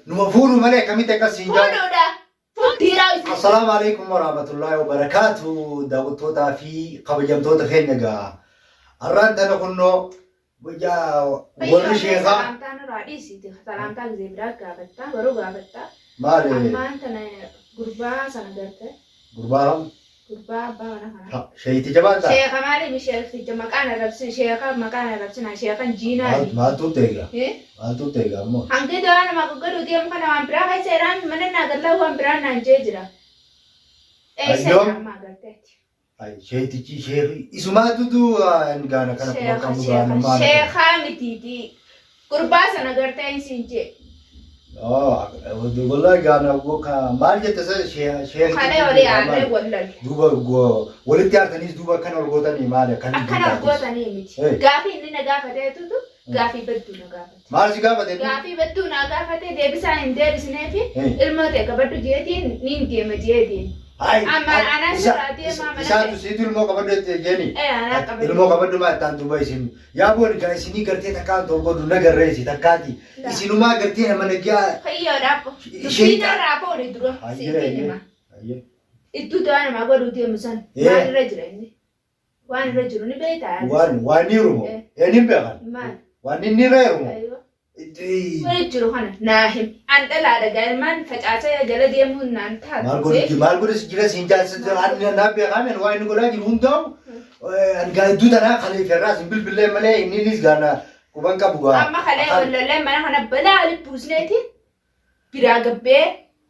Numa fuudhu malee akkamitti akkas siin jaa'u. Fuudhuudha. Dhiiraa isin. Assalaamu alaikum warahmatullahi wabarakaatu daawwattootaa fi kabajamtoota keenya gaa. Har'aan tana kunnoo warri sheekaa Salaamtaa nurraa dhiisiiti. Salaamtaa gisee biraa gaafattaa. Baruu gaafattaa. maali Ammaan tana gurbaa sana garte. Gurbaa kam? Gurbaa abbaa mana kanaa. Sheeyiticha maal ta'a? Sheeka maali sheekicha maqaan arrabsin sheeka maqaan arrabsina sheekan jiinaani. Maaltu teega? Eh? Maaltu teega ammoo? Hangi dawaa namaa goggodhuu deemu kana waan biraa keessa iraan mana naa gallaa waan biraa naan jee jira. Eessa Ayyoo. jira ammaa agarteetti. Ay, sheeyitichi sheekii isumaatutu gaana kana kuma Sheeka qabnu gaana sheeka maal. sheekaa mitiiti. Gurbaa sana gartee hin jee. Wallahi gaana maal jette sa sheekii. Kalee olii aarree wallal. Duuba walitti aartaniis duuba akkana ol gootanii maali akkana Akkana ol gootanii miti. Hey. Gaafii inni na gaafateetutu gaafii badduu na gaafate. Maal si gaafate inni? Gaafii badduu na gaafate deebisaan hin deebisneefi Hey. ilmoo ta'e qabadhu jeetiin niin deema jeetiin. Ay, Amma ay, anaa sirraa deemaa mana Isaatu ta'e. siitu ilmoo qabadhu jette jeeni. Eh, anaa qabadhu. Ilmoo qabadhu maa ittaan duuba isin. Yaa booni gaa isinii gartee takkaan tol godhu na garreessi takkaati. La. Isinumaa gartee nama nagaa. Kiyyoo dhaabbo. Ishee- Dubbii narraa fuudhi dura. Hayyee, Siitiin hayyee. hima. Hayyee. Iddoo du'aa namaa godhuu deemu san Eh. maal irra jira inni? Waan irra jiru ni beektaa? Waan waan ni hirumo. Eh. Eenyuun beekan? Maal? Waan inni irra hirumo. Ayyoo. Wani jiru kana naa him. An dhalaadha gaa'ilmaan facaasee jala deemuun naan taatu. Maal godhu maal godhu jira siin jaalsisu ani naa beekaa waan inni godhaa jiru hundaa'u ani gaa hedduu tanaa kalee ferraas hin bilbilee malee inninis gaana quban qabu gaa. Amma kalee wallolee mana kana balaa walitti buusneeti biraa gabbee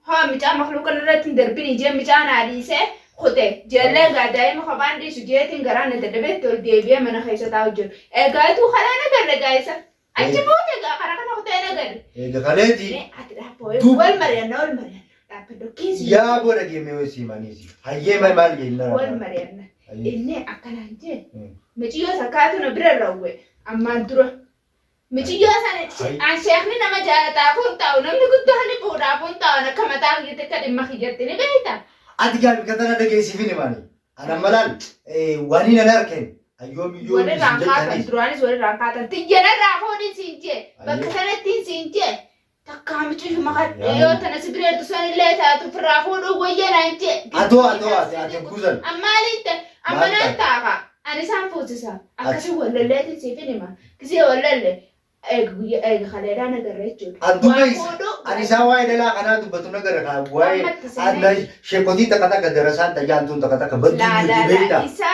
haa micaa makluuqa irratti hin darbin ijee micaa naa dhiisee kute jeellee gaa daa'ima kophaan dhiisu jeetiin garaa na dadhabeetti ol deebi'ee mana keessa taa'u jiru. Egaa ituu kalee nagarre gaa isa. Achi buute gaa karaa kana kutee nagarre. Eega kaleeti Mee ati dhaabboo Duuba- wal mari'anna wal mari'anna dhaabbadhu kiisi. Yaa booda geemee wayii siimaniisi. Hayyee maal maal jenna. Wal mari'anna. Inni akkanaan jee miciyyoo takkaatu na bira rawwe ammaan dura. Miciyyoo sana Hay. an sheekni nama jaalataaf hin ta'u namni guddaan ni fuudhaaf hin ta'u akka mataa kiyyatti akka dhimma kiyyatti ni beekta. Ati gaafi katana dhageessifini maali? Ana malaan waan hin argeen ayyoo miyyoo Walirraan isin kaatan jettaniis. duraanis walirraan kaatan tiyyanarraa fuudhin siin jee bakka Ayyee. sanattiin siin jee takkaa miciyyuma Yaa. yoo tana si bireertu sanillee taatu firraa fuudhuu wayya naan jee. Atoo atoo ati ati kuusan. Ammaaliin ta'e amma Maal naan taate? taafa ani isaan fuusisa akkasii wallolleetiin siif hin hima gisee wallalle eega guyya eega kaleedhaan agarra jechuudha. An duuba Waan isa fuudhu ani isaa waa'ee dhalaa kanaa dubbatu na gara kaa waa'ee Ammatti seenee. anna sheekotii takka takka darasaan tajaantuun takka takka badduu Laa jirti laa laa beektaa. isa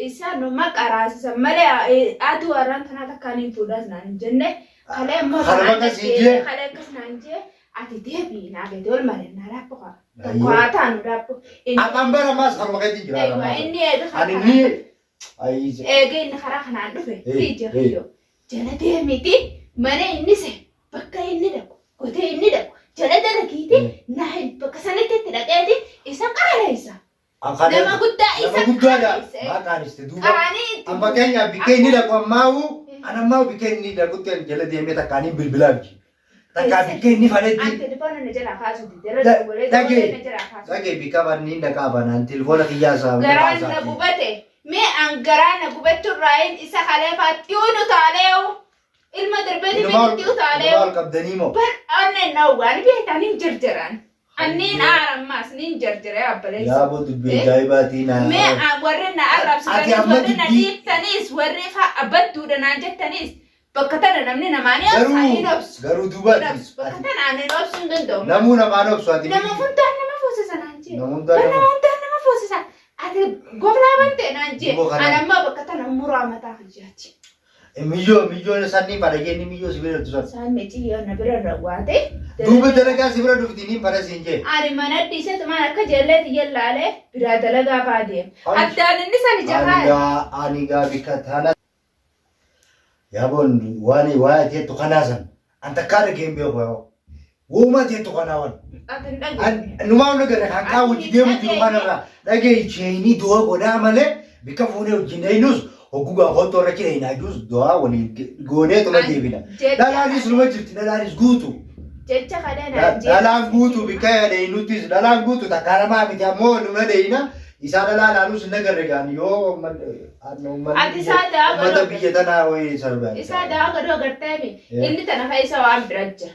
isa numa qaraasisa malee aduu har'aan tanaa takkaan hin fuudhas naan hin jenne kalee immoo Kanuma kanaan akkas hin dhaggeesse jee. kalee akkas naan jee ati deebii naa gadi ol malee naa dhaabbu qaba. Tokko Ayyee. haa taanu dhaabbu. Inni Afaan bara maas haruma keetiin jira. eegaa inni eega karaa Ani kanaan ni dhufe. ayi Eega inni karaa kanaan dhufe Hey, fiija hey. kiyyoo jala deemiti mana inni se bakka inni dhaqu gotee inni dhaqu jala dalagiiti naa bakka sanitti itti dhaqeeti isa qaaleessa. Nama guddaa isa Nama guddaadha. qaanesse. Maa qaaniste duuba. Qaanii itti Amma keenyaaf bikkee inni dhaqu ammaa'u an ammaa'u bikkee inni dhaqutti an jala deemee takkaaniin bilbilaaf ji. Takkaa bikkee inni An faletti. telefoona na jalaa kaasuu dide. Irra dawwalee Dhagee dawwalee na jalaa kaasuu dhagee bikka banni dhaqaa banaan telefoona kiyyaa isaa Garaan na gubate. Mee an garaa na gubachuurraayin isa kaleefaatti unu taaleewu. Ilma darbeeti miti utaaleewu. Maal qabdanii moo? Bar onneen na waan beektan hin jarjaran. Anniin aarammaas niin jarjare abbaleessa. Yaa boo dubbii ajaa'ibaatii naa. Mee warri na Ati arrabsitanis amma warri na dubbii dhiibtanis warri badduudha naan jettanis bakka tana namni namaa ni obsa garuu hin obsu. Garuu duuba Hin ati obsu. Bakka ati tana ani hin obsu hin danda'u. Namuu namaan obsu ati Nama hundaan nama fuusisa naan jee. Nama hundaan Bar nama nama hundaan nama fuusisa. Ati goflaa bante naan jee. Duuba kana Ani ammoo bakka tana muraa mataa kiyyaati. Miyyoo miyyoo sanniin fadha jenni miyyoo si bira dhuftu san. Isaan miciyyoo na bira rawwaate. Duuba dalagaa si bira dhufti niin fadha siin jee. Ani mana dhiisee tumaan akka jeellee tiyya laalee biraa dalagaa fa'aa deema. Addaan inni san ija Ani kaa'e. gaa ani gaa bikka tana. Yaaboon waan waa'ee teettu kanaa san an takkaa dhagee hin beeku yaa. Wooma teettu kanaa wan. Ati hin dhageenye. Numaa hunda gara kan kaa Ati hojii hin deemu jiru dhageenye. kanarraa dhagee isheenii du'a godhaa malee bikka fuunee hojii neenus hoggugaa hottoo irra jira hin ajuus du'aa waliin goonee tuma An deebina. jecha Dhalaanis numa jirti dhalaanis guutu. Jecha kalee naan jee. Dhalaan guutu bikka dheenuttis dhalaan guutu takkaa namaa miti ammoo numa dheeyna isaa dhalaa laalus hin agarre gaan yoo uummanni Ati isaa da'aa uummata godhuu biyya tanaa wayii salgaa. Isaa da'aa godhuu agarteemi. Yeah. Inni tana keessa waan bira jira.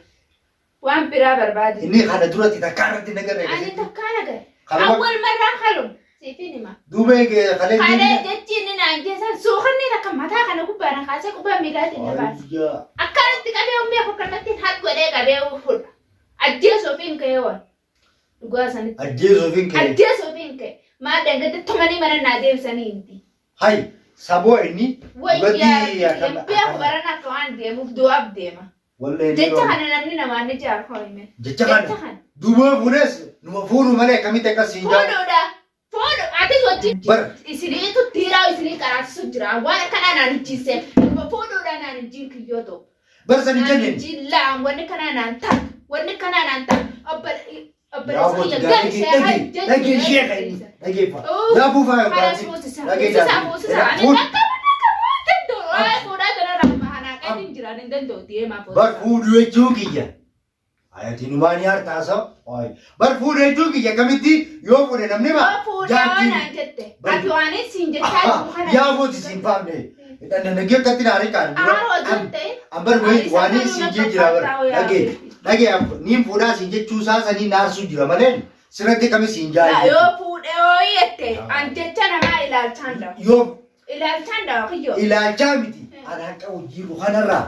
Waan biraa barbaadu. Inni kana duratti takkaa irratti hin agarre Ani akkasitti. takkaa nagarre. Kanuma Awwal marraa kalum. Siifin hima. duuba eegee kalee Kalee deemina. jechi inni naan jeessan suuqanni takka mataa kana gubbaa na kaasee gubbaa miilaatiin na baase. Ayyaa. Akkanatti qabee ummee akkanatti hal godhee qabee fudha. Ajjeesuuf hin ka'ee waan. Dhugaa sanitti. Ajjeesuuf hin ka'e. Ajjeesuuf hin ka'e. Maal dangatti tumanii mana naa deebisanii hinti. Hay saboo inni Wayyaa dhugatii akkam beeku barana akka waan deemuuf du'aaf deema. Wallee Jecha kana namni namaan ni jaara hoo hime. Jecha kana Jecha kana. duuba fuudhes numa fuudhu malee akkamitti akkas siin jaa'u. Fuudhuudha. Fuudhu atis wajjin Bar isiniitu dhiiraa isinii qaraasisu jira. Waan akkanaa naan hojjiise. Numa fuudhuudha naan hojjiin kiyyoo ta'u. Bar san hin Naan jenne. hojjiin laan wanni kanaa naan ta'a. Wanni kanaa naan ta'a. Yaa Obboleessa gooti kiyya gaa gali dhagee sheekha dhagee dhagee sheeka inni dhageeffa. Uff. Yaa buufaa yoo Halas gaati. fuusisa. Dhagee Fuusisa jaati. fuusisa. Ani Fuudh. akka akka danda'u. Waa'ee fuudhaa tana ramma hanaa qatiin jiraan hin danda'u deemaa Bar fuusisa. fuudhu jechuu kiyya. Ayati numaan yaartaasa. Bar fuudhu jechuu kiyya akkamitti yoo fuudhe namni ma Yoo fuudhaa jaartiin. naan jette. Bar- Ati waan siin jechaa jiru kana. Yaa gooti siin faamne. Dhannagee akkatti naarii kaan dura. Aaroo osoo hin ta'in. Ambar Ani isa waan kanuma siin jee jira bar. fakkaata yaa Dhagee Rabbi. dhagee niin fuudhaa siin jechuu isaa sanii naarsuu jira malee sirratti kami siin Laa, jaa. Yoo fuudhee yoo jette an jecha namaa ilaalchaan dhawa. Yoo Ilaalchaan dhawa kiyyoo. ilaalchaa miti an haqa hojii kanarraa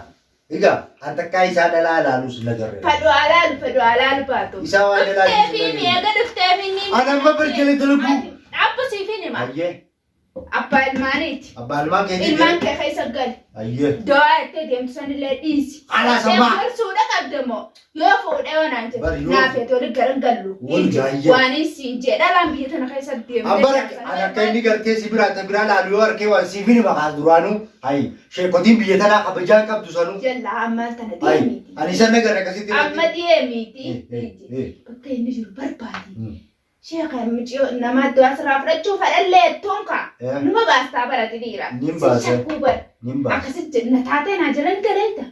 egaa an takkaa isaa dhalaa ilaalus nagarre. Fadhu alaalu fadhu alaalu baatu. Isaa waan Dhuftee ilaalus fi nagarre. mi'eega dhuftee fi ni. An amma barjala dalaguu. Dhaabbu siif hin hima. Ayyee Abbaa ilmaaniiti. abbaa ilmaan keetii Ilmaan kee keessa gali. Ayyee. Du'aa itti deemtu sanillee dhiisi. Alaa sammaa. Gorsuudha qabda moo yoo fuudhee waan naan Bar jedhe yoo- naaf ati wali garan gallu. Wal gaayya. Waan siin jedhe dhalaan biyya tana keessa deemtee. Ambara an akka inni gartee si biraa ta biraa laalu yoo arkee waan siif hin maqaa duraanuu hayi sheekotiin biyya tanaa kabajaa hin qabdu sanuu Jalla amma tana hayi deemiiti. ani isa nagarre akkasitti Amma deemiiti. Eh, eh, eh. Bakka inni jiru barbaadi. Hmm. Sheekha mucayyoo nama du'aa sirraa fudhachuu fadhallee tonka. Eh. Numa baastaa barate dhiira. Nin baasa. Si shakkuu bara. Nin baasa. Akkasitti na taatee naa jalan galeetta.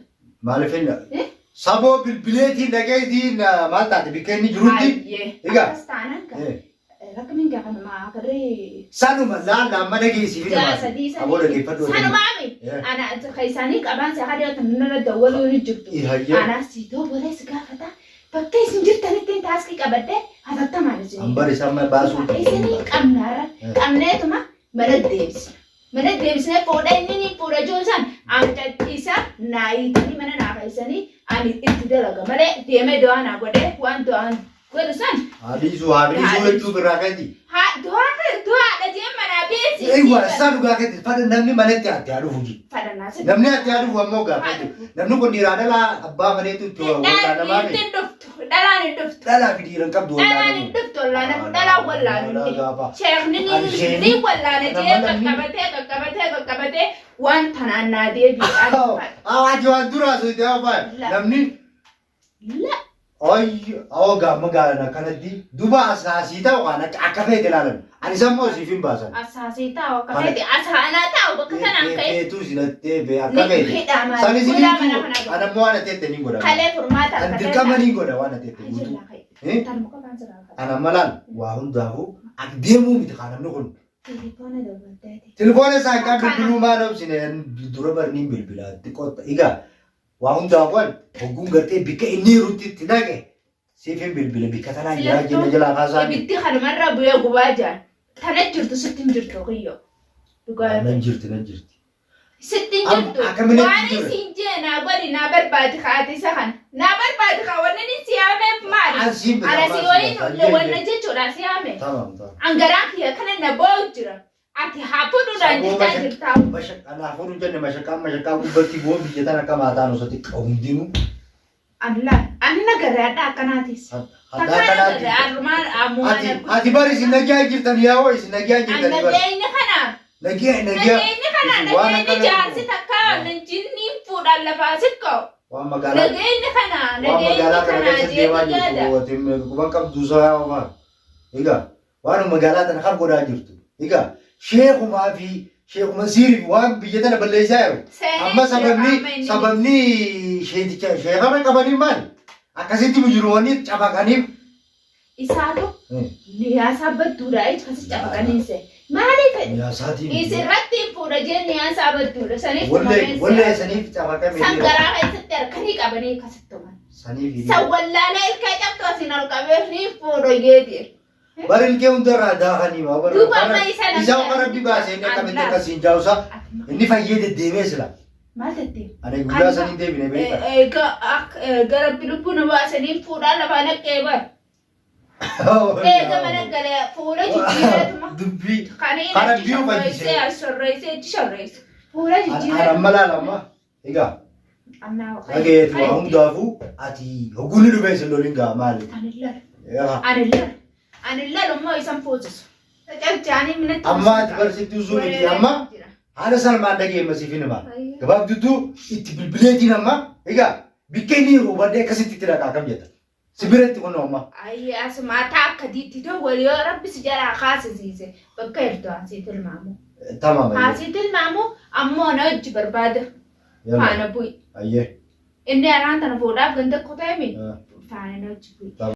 Maaliif hin Eh? saboo bilbileetiin dhaqeetiin maal taate bikka inni jirutti Baay'ee. Egaa. Akkas taanaan ka. Eh. Rakkamiin gaafa namaa agarree. Sanuma laalla amma dhageessiif hin Ja'a sadii sadii. Aboo dhageeffadhu. Sanumaami. Eh. Ana ka isaanii qabaan si hadee tan nurra dawwaluu ni jirtu. Eh, hayyee. Ana si dawwalee si gaafata. Bakka isin jirtanitti taaskii qabadhee hatattamaan isin. Ambar isa amma baasuu Isinii qabnaarra Eh. qabneetuma mana deebisna. Mana deebisnee fuudha inni ni fuudha joosaan amca isa naa hiikanii mana naa fayyisanii ani itti dalaga malee deemee du'aa naa godhee waan du'aan godhu san Haadhiisuu haadhiisuu jechuu biraa keeti. haa du'aa du'aadha jee manaa beeksisi. Eewwa isaa dhugaa keeti fadha namni manatti ati haa dhufu ji. Fadhannaa si. Namni ati haa dhufu ammoo gaafatu. Namni kun dhiiraa dhalaa abbaa maneetu itti wallaanamaa Dhalaan miti. hin dhuftu. Dhalaan hin dhuftu. Dhalaa fi dhiira hin qabdu Dhalaan hin wallaanamuu. dhuftu wallaanamu. Dhalaan wallaanu. Dhalaa gaafa. Sheekni ni Alsheenii. ni wallaana jee Nama namni- qaqqabatee qaqqabatee qaqqabatee waan tanaan naa deebi'e. Ati waan duraa soite haa La. namni La. Ayy, awwa gaama gaalan akkanatti duba asaasii ta'u kan akka akka feete ilaalan. Ani sammoo siif hin baasan. Asaasii taa'u akka feete asaanaa taa'u bakka tanaan ka'e. Feetuu sinattee fee akka Ni feete. hidhaa maali? San Fuula mana isiniitu kanaa godha. ana ammoo waan ateette ni godha. Kalee furmaata An akka dirqama ni godha waan ateette guutuu. Eh? Tarmu qofaan sirraa qaba. Ana malaan waa hundaafuu akka deemuu miti kaa namni kun. Telefoona dawwalteeti. Telefoona isaa kan bilbiluu maal obsine dura barniin bilbilaa xiqqoo egaa waa hundaafuu an hogguun gartee bikka inni jirutti itti dhaqe siif hin bilbile bikka tanaan jiraa jenna jalaa kaasaani. Ibiddi kanumarra bu'ee gubaa jaan. Tana jirtu sitti hin jirtu kiyyoo. Dhugaa Nan jirti nan jirti. Sitti hin Am- jirtu. akkamiin Waan itti jirre? isin jee naa godhi naa barbaadi kaate isa kana. Naa barbaadi kaa wanni inni si yaameef maali? An siin bita Ana si maal waliin si bita? wanna jechuudha si yaame. Tamam tamam. An garaan kiyya kana na boo'u jira. Ati haa fuudhuudhaan Saboo jechaa jirtaa. Kanaafuu nu jenne mashaqaan mashaqaa gubbatti boo biyya tana akka maataan osoo xiqqaa hundinuu. Allah, ani nagarre hadha akkanaatis. Haddaa Takkaa kanaatti. nagarre arrumaan ammumaan Ati ati bari isin nagaa jirtan yaa isin nagaa An jirtan bari. nageenyi kana Nagaa nagaa. nageenyi kana Isin waan nageenyi akkana jaarsi takkaa jinniin fuudhaan lafaa siqqa'u. Waan magaalaa Nageenyi kana waan nageenyi magaalaa kana kana keessa deemaa jeetu yaada. jirtu ati quban qabdu isaa yaa Omar. Egaa waan magaalaa tana kan godhaa jirtu. Egaa sheekumaa fi sheekuma siiriif waan biyya tana balleessaa jiru. Seenee Amma jira sababni amma inni. sababni sheeticha sheekama qabaniif maali? Akkasitti mujirmoonni cabaqaniif. Isaatu niyaasaa badduudha jechuudha kasi cabaqaniinse. Maaliif fedhe? Niyaasaatiin. Isirratti hin fuudha jee niyaasaa badduudha. Saniif Wallee tumameen wallee siyaasa. saniif cabaqame. San garaa keessatti harkanii qabanii akkasitti tuman. Saniif San wallaalee ilkee cabxu asiin ol qabee ni fuudho jeeti. Bar ilkee hundarraa daakanii maa bar. Duuba amma isa namni Isa akka rabbi baasee inni akkamitti Allah. akkasiin jaawusa inni fayyee deddeemee sila. Maal jettee? Ani guyyaa saniin deebine beekta. Gara lubbuu na baasanii fuudhaa lafaa naqee bar. Eega mana galee fuula jijjiireetuma. Dubbii. Kan inni Kana achi biyyuu sharreessee fayyisee. as sharreessee achi sharreesse. Fuula Ani jijjiireetuma. amma laala amma. Egaa Annaa dhageetu waa hundaafuu ati hogguun dhufee sin lolin gaa maali? Ani lalu. Yaa. Ani lalu. Ani lalu immoo isan fuusisu. Calchaanii minatti. Amma ati barsiiftuu sun miti amma haala salmaan dhageemma siif hin hima. Gabaabduttuu itti bilbileetiin amma egaa bikka inni yeroo badde akkasitti itti dhaqaa kam jetta. Si biratti kunoo amma. Ayyi asumaa taa akka diitti dawwal yoo rabbi si jalaa kaasisiise bakka jirtu haasii tilmaamu. Tamaam ayyee. Haasii tilmaamu ammoo na hojii barbaada. Yalla. Faana bu'i. Ayyee. Inni araan tana fuudhaaf ganda kutee mi? Ah. Faana na hojii bu'i. Tamam.